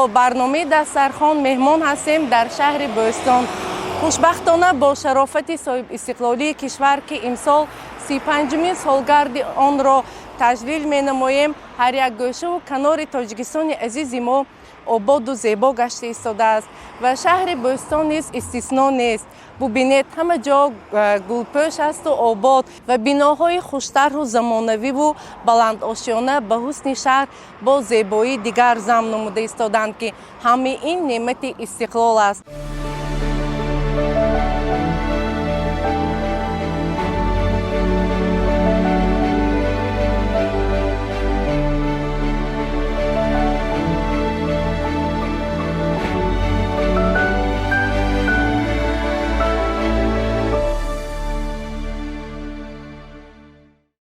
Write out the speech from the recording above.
Барномаи «Дастархон» меҳмон ҳастем дар шаҳри Бӯстон. Хушбахтона, бо шарофати соҳибистиқлолии кишвар, ки имсол 35-умин солгарди онро таҷлил менамоем, ҳар як гӯшаву канори Тоҷикистони азизи мо ободу зебо гашта истодааст ва шаҳри Бӯстон низ истисно нест. Бубинед, ҳама ҷо гулпӯш асту обод ва биноҳои хуштарҳу замонавиву баландошёна ба ҳусни шаҳр бо зебоии дигар зам намуда истоданд, ки ҳамаи ин неъмати истиқлол аст.